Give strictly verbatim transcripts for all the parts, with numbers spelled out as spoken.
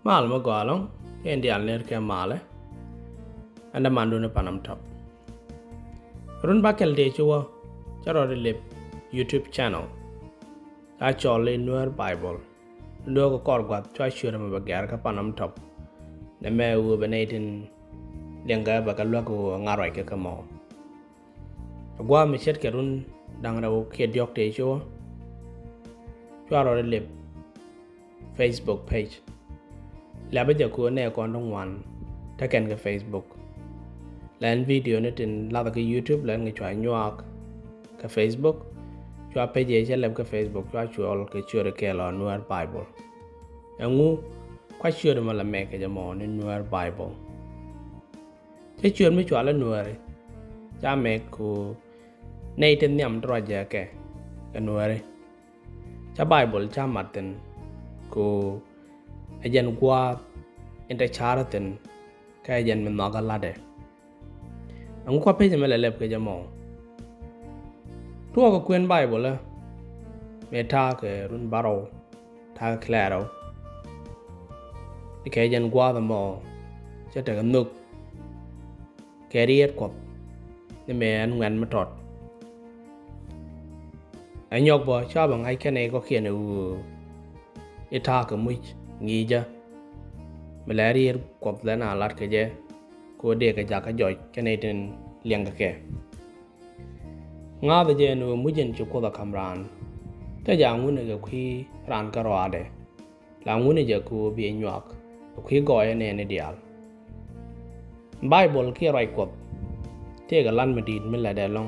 Mal mi gɔaa ɛlɔ̱ŋ, kɛ in diaal ner kɛ malɛ. Ɛn dämandun ɛ Panam Tɔp. Run ba kɛl tëë ci wä, cä rɔɔdɛ lip YouTube channel, ca cɔl i̱ Nuer Bible. Duɔ̱ɔ̱k kɔr gua̱th cua ciöt ɛmɛ bɛ gɛr kä Panam Tɔp. Nɛmɛ ɣöö bɛ nɛy tin liɛŋkɛ bɛ kɛ luäk ɣöö ŋa̱r ruac kɛ kɛ mɔ. Ɛ gua̱a̱th mi ce̱tkɛ run da̱ŋ rɛw kiɛ diɔ̱k tëë ci wä, cua rɔɔdɛ lip Facebook page. Lɛpä jɛ köö nɛy kɔn ti ŋuan tekɛn kɛ Facebook. Lɛn video ni tin lathɛ kä YouTube lɛn kɛ cua nyuak kɛ Facebook. Cua page cɛ lɛp kä Facebook cua cuɔl kɛ ciöt kɛɛl ɔ Nuer Bible. Ɛŋu kua ciöt mɔ la mɛk kɛ jɛ mɔ ni Nuer Bible? Cä ciöt mi cual ɛ Nuääri ca mɛk ku nɛy ti nhiam ti ruac jɛ kɛ kɛ Nuääri. Ca Baibol ca mat thi̱n ku ɛ jɛn gua̱a̱th in te ca̱r thi̱n kä ɛ jɛn mi nhɔakä la̱tdɛ. Ɛŋu kua pec ɛmɛ lɛ lɛp kɛ jɛ mɔ? Tuɔɔk kɛ kuën Baibol ɛ mëë ta̱a̱ kɛ run bärɔw ta̱a̱ kɛ lɛɛrɛw. Ni kɛ jɛn gua̱a̱th ɛmɔ cä tekɛ nhök kɛ riet Kuɔth ni mëë ɛn ŋuɛ̈t mi tɔt. Ɛ nyɔk bä ca bä ŋa̱c kɛnɛ kɔ̱kiɛn ɛ ɣöö i̱ ta̱a̱ kɛ muc ŋi̱i̱cä. Mi lɛ riet Kuɔth lɛ na lat kɛ jɛ kɛ ɣöö dee kɛ jakä jɔc kɛnɛ tin liɛŋkɛ kɛ. Ŋa̱thä jɛ ɛn ɣöö muc in ci Kuoth a ka̱m raan. Thilɛ jɛ a ŋun ɛ kɛ kui̱ raan kärɔaadɛ. La ŋun ɛ jɛ kɛ ɣöö bi ɛ nyuak kɛ kui̱ gɔɔyä nɛɛni diaal. Baibol kiɛ ruac Kuɔth tëëkɛ lat mi di̱i̱t mi lätdɛ ɛlɔ̱ŋ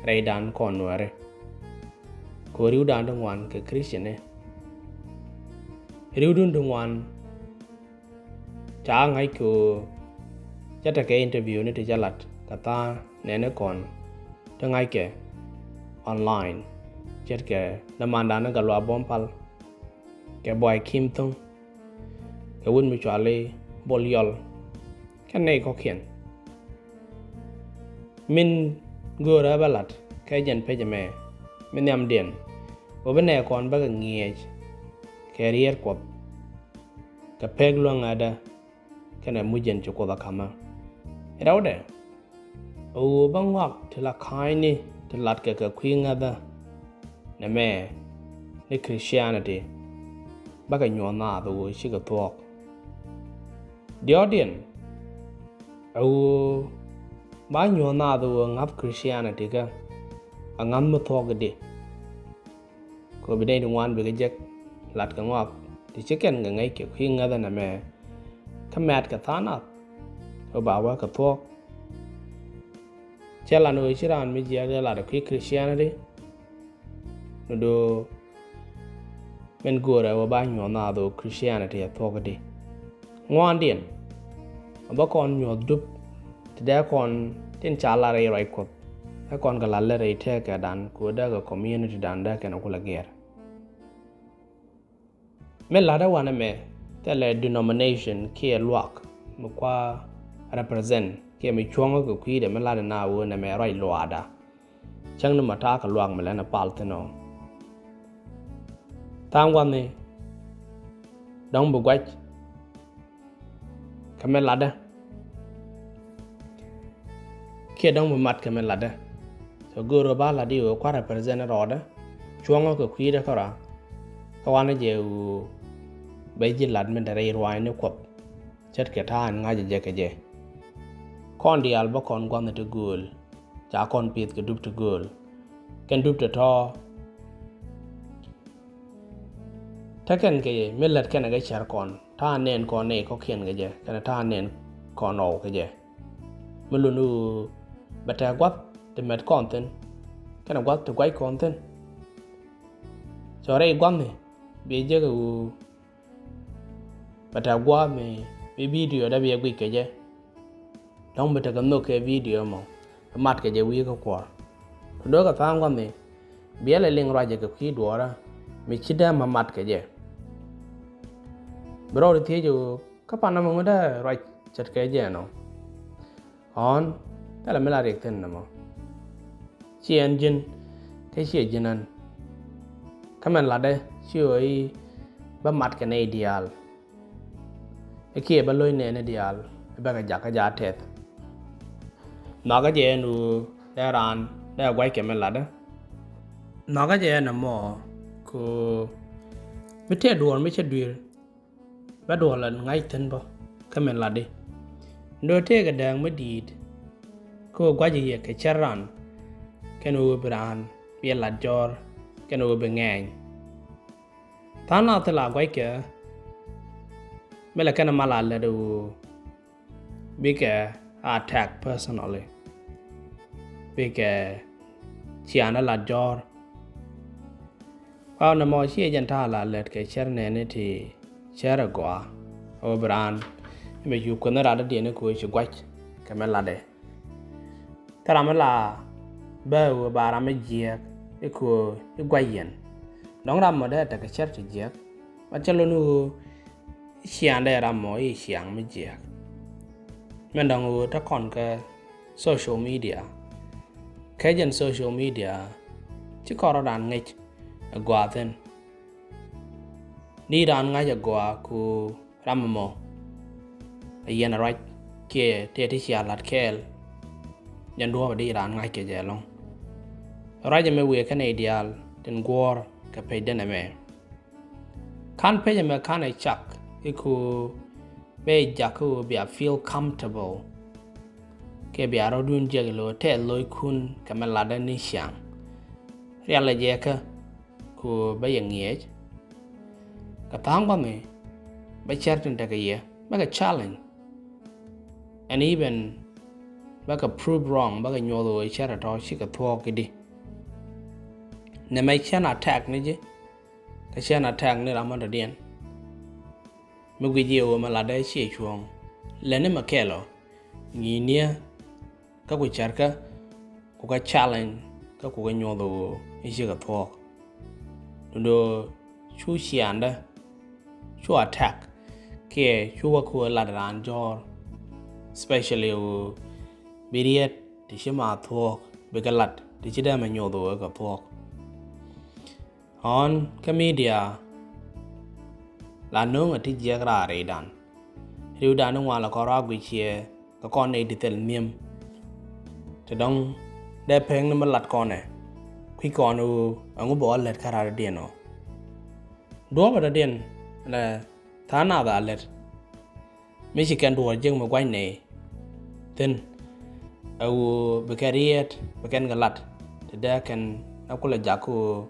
rɛydan kɔn Nuääri. Kɛ ɣöö ri̱wdan ti ŋuan kɛ Christian ni. Ri̱wdun ti ŋuan ca ŋa̱c kɛ ɣöö cä tekɛ interview ni ti cä lat kɛ tha̱a̱ŋ nɛɛni kɔn ti ŋa̱ckɛ online. Ce̱tkɛ dämandan ni Gatluak Buɔ̱m Pal kɛ Buay Kim Tho̱ŋ kɛ wut mi cuali Bol Yɔl kɛ nɛy kɔ̱kiɛn. Min göörä bä lat kɛ jɛn pec ɛmɛ mi nhiamdiɛn ɣöö bi nɛy kɔn bä kɛ ŋi̱eec kɛ riet Kuɔth kɛ pek luäŋädä kɛnɛ muc in ci Kuoth a ka̱mä. Rɛwdɛ ɛ ɣöö bä ŋɔak ti la ka̱a̱cni ti latkɛ kɛ kui̱ ŋäthä nɛmɛ ni Christianity bä kɛ nyuɔ̱th naath ɛ ɣöö cikɛ thuɔ̱k. Diɔ̱ɔ̱kdiɛn ɛ ɣöö ba nyuɔ̱th naath ɛ ɣöö ŋa̱th Christianity kä a ŋa̱th mi thuɔ̱k i̱di. Kɛ ɣöö bi nɛy ti ŋuan bikɛ jek latkɛ ŋɔak ti ci kɛn kɛ ŋäc kɛ kui̱ ŋäthä nɛmɛ kä mɛ̈tkɛ tha̱a̱ŋ nath. Ɣöö ba wä kɛ thuɔ̱k cɛ lan ɣöö ci raan mi jiääk dee lat ɛ kui̱ Christianity. Ni do̱o̱ min göörä ɣöö ba nyuɔ̱th naath ɣöö Christianity ɛ thuɔ̱k i̱di. Ŋuandiɛn a bä kɔn nyuɔ̱th dup ti dee kɔn tin ca lar rɛy ruac Kuɔth. Dee kɔn kɛ lar lät rɛy tëkädan kɛ ɣöö dee kɛ community dan dee kɛn kulɛ gɛr. Mi la̱tdä wanɛ mɛ thilɛ denomination kiɛ luaak mi kua represent kiɛ mi cuɔ̱ŋä kɛ kui̱dɛ mi la̱tdɛ na ɣöö nɛmɛ ruac luaakda. Cäŋ ni mɔ ta̱a̱ kɛ luaak mi lɛn a pal thi̱n ɔ. Tha̱a̱ŋ gua̱thni dɔ̱ŋ bi gua̱c kɛ mi la̱tdä kiɛ dɔ̱ŋ bi mat kɛ mi la̱tdä. So göörä ba la̱t i̱ ɣöö kua represent rɔɔdä cuɔ̱ŋä kɛ kui̱dä kärɔa. Kä wanɛ jɛ ɣöö bɛ ji̱ la̱t min te rɛy ruaacni Kuɔth. Ce̱tkɛ ta̱a̱ in ŋa̱cä jɛ kɛ jɛ. Kɔn diaal bä kɔn gua̱thni ti gööl. Ca kɔn pi̱th kɛ dup ti gööl kɛn dup ti tɔ̱. Te kɛn kɛ mi lät kɛnɛ kɛ cär kɔn ta̱a̱ nɛn kɔn nɛy kɔ̱kiɛn kɛ jɛ kɛnɛ ta̱a̱ nɛn kɔn ɔw kɛ jɛ. Mi luni ɣöö bɛ tɛ̈ gua̱th ti mɛt kɔn thi̱n kɛnɛ gua̱th ti gua̱c kɔn thi̱n. Cɔ rɛy gua̱thni bi jek ɣöö bɛ tɛ̈ gua̱a̱th mi, mi video dee bi ɛ guic kɛ jɛ. Dɔ̱ŋ bi tekɛ nhök kɛ video mɔ bi mat kɛ jɛ wi̱i̱ kä kuɔr. Tɔ do̱kɛ tha̱a̱ŋ gua̱thni biɛl ɛ liŋ ruacɛ kɛ kui̱ duɔɔrä mi ci dee ma mat kɛ jɛ. Bi rɔɔd thiec ɣöö kä pan nɔmɔ ŋu dee ruac ce̱tkɛ jɛ ɛnɔ. Ɣɔ̱ɔ̱n thilɛ mi la riɛk thi̱n nɔmɔ. Ci ɛn ji̱n kä ciɛ ji̱n ɛn. Kä mɛn latdɛ ci ɣöö i̱ bä mat kɛ nɛy diaal. Kiɛ bä lo̱c nɛɛni diaal, bɛ kɛ jakä ja̱ tɛth. Nhɔakä jɛ ɛn ɣöö dee raan dee gua̱ckɛ mi latdä. Nhɔakä jɛ ɛn ɛmɔ kɛ ɣöö mi tëë duɔ̱ɔ̱r mi cä dui̱r, bä duɔ̱ɔ̱r la ŋa̱c thi̱n bä kä mi latdi. Ni dee tëëkɛ dääk mi di̱i̱t kɛ ɣöö gua̱c yɛ kɛ cär raan, kɛn ɣöö bi raan bi lat jɔ̱ɔ̱r, kɛn ɣöö bi ŋɛɛny. Tha̱a̱ŋ nath thil a gua̱ckɛ mi lɛ kɛn mal a lät ɣöö bikɛ attack personally, bikɛ ciaŋ lat jɔ̱ɔ̱r. Kä nɛmɔ ciɛ jɛn ta̱a̱ la lät kɛ cär nɛɛni ti cär ɛ gɔaa, ɣöö bi raan mi cu kueth ni rat dɔ̱diɛn i̱ kɛ ɣöö ci gua̱c kɛ mi latdɛ. Thil ram mi la bä ɣöö ba ram mi jiääk i̱ kɛ ɣöö i̱ gua̱c yɛn. Dɔ̱ŋ ram mɔ dee tekɛ cär ti jiääk, mat cä lo̱n ɣöö i̱ ciaŋdɛ ram mɔ i̱ ciaŋ mi jiääk. Min dɔ̱ŋ ɣöö te kɔn kɛ social media. Kɛ jɛn social media ci kɔn rɔ̱dan ŋäc ɛ gɔaa thi̱n. Ni raan ŋa̱c ɛ gɔaa ku ram ɛmɔ ɛ yɛn ɛ ruac kiɛ tëë ti cia la̱t kɛɛl. Jɛn duɔ̱ɔ̱p ɛ di raan ŋa̱c kɛ jɛ ɛlɔ̱ŋ. Ruac ɛmɛ wëë kɛn nɛy diaal tin guɔ̱ɔ̱r kɛ pecdä nɛmɛ. Ka̱n pec ɛmɛ ka̱n ɛ cak i̱ ku bɛ jak ku bia feel comfortable. Kiɛ bia rɔ̱dun jiɛk lo̱ tɛth lo̱ckun kɛ mɛ latdä ni ciaŋ. Rial ɛ jɛ kä ku bä yɛ ŋiɛc. Kɛ tha̱a̱ŋ bä mi bä cär tin tekɛ yɛ bä kɛ challenge. And even bä kɛ prove wrong, bä kɛ nyuɔth ɣöö cär ɛ tɔ̱ cikɛ thuɔ̱ɔ̱k i̱di. Nɛmɛ cän attack ni ji̱, kä cän attack ni ram mɔ dɔ̱diɛn. Mi guic jiɛ ɣöö mɛ latdä ciɛ cuɔ̱ɔ̱ŋ. Lɛni mɛ kɛl ɔ ŋi̱i̱niä kä ku cärkä ku kä challenge kä ku kä nyuɔth ɣöö i̱ cikɛ thuɔ̱ɔ̱k. Duundɛ ɣöö cu ciaaŋdä cu attack kiɛ cu wä ku lat raan jɔ̱ɔ̱r, especially ɣöö bi riet ti ci ma thuɔ̱ɔ̱k bikɛ lat ti ci dee mɛ nyuɔth ɣöö kɛ thuɔ̱ɔ̱k. Ɣän kä media la no̱o̱ŋ a ti jiɛk raar rɛydan. Ri̱wdan ni ŋuan la kɔn rɔ̱ a guic ciɛ kɛ kɔn nɛy ti thil nhiam. Ti dɔ̱ŋ dee pek ni mi lat kɔn ɛ kui̱ kɔn ɣöö ɛŋu bɛ wä lät kä raar diɛn ɔ. Duɔ̱ɔ̱p ɛ dɔ̱diɛn lɛ tha̱a̱ŋ nath a lät. Mi ci kɛn duɔ̱ɔ̱r jiäk mi gua̱c nɛy thi̱n ɛ ɣöö bi kɛn riet bi kɛn kɛ lat ti dee kɛn na kulɛ jak kä ɣöö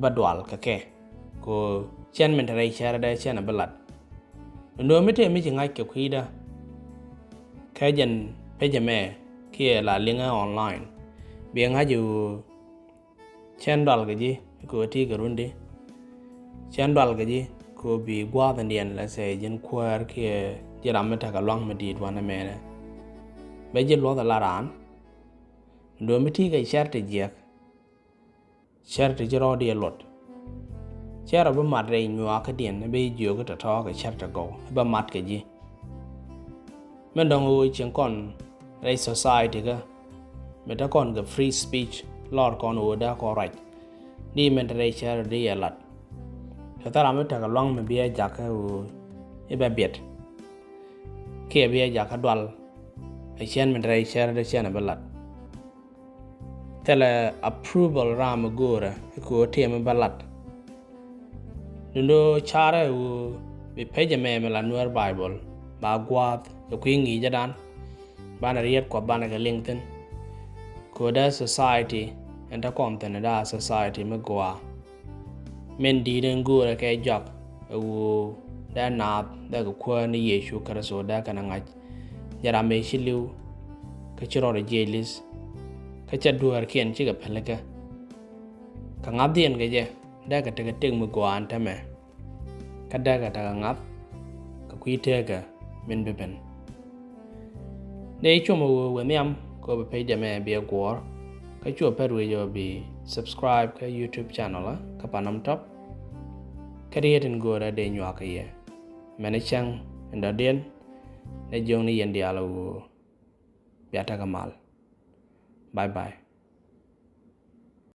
bä dual kɛ kɛ. Kɛ ɣöö cɛn min te rɛy cärädɛ cɛn a bi lat. Duundɛ ɣöö mi tëë mi ci ŋa̱c kɛ kui̱dä kɛ jɛn pec ɛmɛ kiɛ la liŋä online. Bi ŋa̱c ɣöö cɛn dual kɛ ji̱ kɛ ɣöö ti kɛ rundi. Cɛn dual kɛ ji̱ kɛ ɣöö bi gua̱a̱th in diɛn lɛ sɛ ji̱n kuäär kiɛ ji̱ ram mi tekɛ lua̱ŋ mi di̱i̱t wanɛ mɛnɛ. Bɛ ji̱ luɔ̱th ala raan. Duundɛ mi ti kɛ cär ti jiɛk. Cär ti ci rɔɔdiɛ luɔt. Cär ɔ bi mat rɛy nyuaakädiɛn bi jiök tɔ̱tɔ̱ kɛ cär ti gɔw bɛ mat kɛ ji̱. Min dɔ̱ŋ ɣöö cieŋ kɔn rɛy society kä mi te kɔn kɛ free speech lɔr kɔn ɣöö dee kɔn ruac. Di min te rɛy cär di yɛ lat. Kɛ thara mi tekɛ luaŋ mi bi ɛ jakä ɣöö i̱ bɛ biɛt. Kiɛ bi ɛ jakä dual. Ɛ cɛn min te rɛy cär di cɛn ɛ bi lat. Thilɛ approval ram mi go̱o̱rɛ i̱ kɛ ɣöö tëë mi bä lat. Duundɛ ɣöö carɛ ɣöö bi pec ɛmɛ mi la Nuɛr Bible ba gua̱a̱th kɛ kui̱ ŋi̱i̱cädan. Banɛ riet Kuɔth banɛ kɛ liŋ thi̱n. Kɛ ɣöö dee society ɛn te kɔn thi̱n dee a society mi gɔaa. Min di̱i̱t in göörä kɛ jɔak ɛ ɣöö dee naath dee kɛ Kuäär ni Yecu Kritho dee kɛn ɛ ŋa̱c. Jɛ ram ëë ci li̱w kä ci rɔɔdɛ jiɛc li̱th kä cɛ duäärkiɛn cikɛ pälikä. Kɛ ŋa̱thdiɛn kɛ jɛ dee kɛ tekɛ tëk mi gɔaa ɛn täämɛ. Kä dee kɛ tekɛ ŋa̱th kɛ kui̱ tëëkä min bi ben. Dee i̱ cuɔmɔ ɣöö wëë nhiam kɛ ɣöö bi page ɛmɛ bi ɛ guɔ̱ɔ̱r. Kä cuɔ pɛr wec ɣöö bi subscribe kä YouTube channel kä Panam Top. Kä riet in göörä dee nyuak kɛ yɛ. Mɛn i̱ cäŋ in dɔ̱diɛn. Dee jiökni yɛn diaal ɣöö bia tekɛ mal. Bye bye.